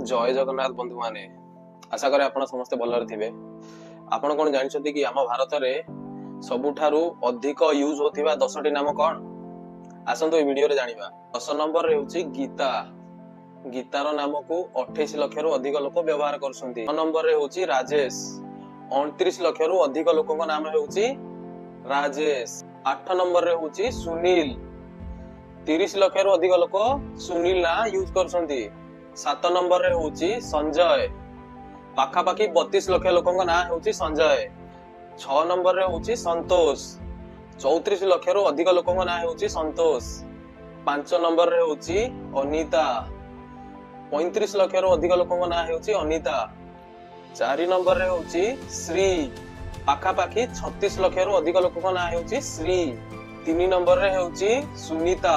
ଜୟ ଜଗନ୍ନାଥ ବନ୍ଧୁମାନେ, ଆଶା କରେ ଆପଣ ସମସ୍ତେ ଭଲରେ ଥିବେ। ଆପଣ କଣ ଜାଣିଛନ୍ତି କି ଆମ ଭାରତରେ ସବୁଠାରୁ ଅଧିକ ୟୁଜ ହଉଥିବା 10ଟି ନାମ କଣ? ଆସନ୍ତୁ ଏଇ ଭିଡିଓରେ ଜାଣିବା। 10 ନମ୍ବରରେ ହେଉଛି ଗୀତା। ଗୀତାର ନାମକୁ 28 ଲକ୍ଷରୁ ଅଧିକ ଲୋକ ବ୍ୟବହାର କରୁଛନ୍ତି। 9 ନମ୍ବରରେ ହେଉଛି ରାଜେଶ। 29 ଲକ୍ଷରୁ ଅଧିକ ଲୋକଙ୍କ ନାମ ହେଉଛି ରାଜେଶ। 8 ନମ୍ବରରେ ହେଉଛି ସୁନୀଲ। 30 ଲକ୍ଷରୁ ଅଧିକ ଲୋକ ସୁନୀଲ ନାଁ ୟୁଜ କରୁଛନ୍ତି। 7 ନମ୍ବରରେ ହେଉଛି ସଞ୍ଜୟ। ପାଖାପାଖି 32 ଲକ୍ଷ ଲୋକଙ୍କ ନାଁ ହେଉଛି ସଞ୍ଜୟ। 6 ନମ୍ବରରେ ହେଉଛି ସନ୍ତୋଷ। 34 ଲକ୍ଷରୁ ଅଧିକ ଲୋକଙ୍କ ନାଁ ହେଉଛି ସନ୍ତୋଷ। 5 ନମ୍ବରରେ ହେଉଛି ଅନିତା। 35 ଲକ୍ଷରୁ ଅଧିକ ଲୋକଙ୍କ ନାଁ ହେଉଛି ଅନିତା। 4 ନମ୍ବରରେ ହେଉଛି ଶ୍ରୀ। ପାଖାପାଖି 36 ଲକ୍ଷରୁ ଅଧିକ ଲୋକଙ୍କ ନାଁ ହେଉଛି ଶ୍ରୀ। 3 ନମ୍ବରରେ ହେଉଛି ସୁନିତା।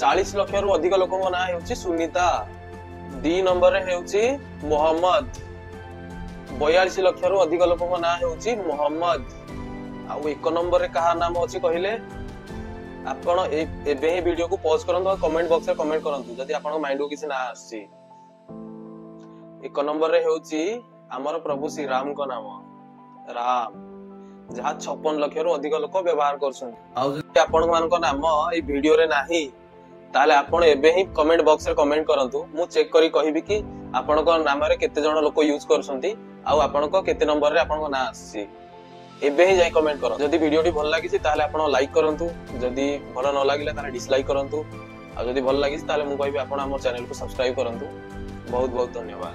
40 ଲକ୍ଷରୁ ଅଧିକ ଲୋକଙ୍କ ନାଁ ହେଉଛି ସୁନିତା। 2 ନମ୍ବରରେ ହେଉଛି ମୋହମ୍ମଦ। 42 ଲକ୍ଷରୁ ଅଧିକ ଲୋକଙ୍କ ନାଁ ହେଉଛି ମୋହମ୍ମଦ। ଆଉ 1 ନମ୍ବରରେ କାହା ନାମ ଅଛି କହିଲେ? ଆପଣ ଏବେ ହିଁ ଭିଡିଓକୁ ପଜ କରନ୍ତୁ ଆଉ କମେଣ୍ଟ ବକ୍ସରେ କମେଣ୍ଟ କରନ୍ତୁ ଯଦି ଆପଣଙ୍କ ମାଇଣ୍ଡକୁ କିଛି ନାଁ ଆସୁଛି। 1 ନମ୍ବରରେ ହେଉଛି ଆମର ପ୍ରଭୁ ଶ୍ରୀରାମଙ୍କ ନାମ ରାମ, ଯାହା 56 ଲକ୍ଷରୁ ଅଧିକ ଲୋକ ବ୍ୟବହାର କରୁଛନ୍ତି। ଆଉ ଯଦି ଆପଣଙ୍କ ମାନଙ୍କ ନାମ ଏଇ ଭିଡିଓରେ ନାହିଁ, ତାହେଲେ ଆପଣ ଏବେ ହିଁ କମେଣ୍ଟ ବକ୍ସରେ କମେଣ୍ଟ କରନ୍ତୁ। ମୁଁ ଚେକ୍ କରି କହିବି କି ଆପଣଙ୍କ ନାମରେ କେତେ ଜଣ ଲୋକ ୟୁଜ କରୁଛନ୍ତି ଆଉ ଆପଣଙ୍କ କେତେ ନମ୍ବରରେ ଆପଣଙ୍କ ନାଁ ଆସୁଛି। ଏବେ ହିଁ ଯାଇ କମେଣ୍ଟ କରନ୍ତୁ। ଯଦି ଭିଡିଓଟି ଭଲ ଲାଗିଛି ତାହେଲେ ଆପଣ ଲାଇକ୍ କରନ୍ତୁ, ଯଦି ଭଲ ନ ଲାଗିଲା ତାହେଲେ ଡିସଲାଇକ୍ କରନ୍ତୁ, ଆଉ ଯଦି ଭଲ ଲାଗିଛି ତାହେଲେ ମୁଁ କହିବି ଆପଣ ଆମ ଚ୍ୟାନେଲକୁ ସବସ୍କ୍ରାଇବ କରନ୍ତୁ। ବହୁତ ବହୁତ ଧନ୍ୟବାଦ।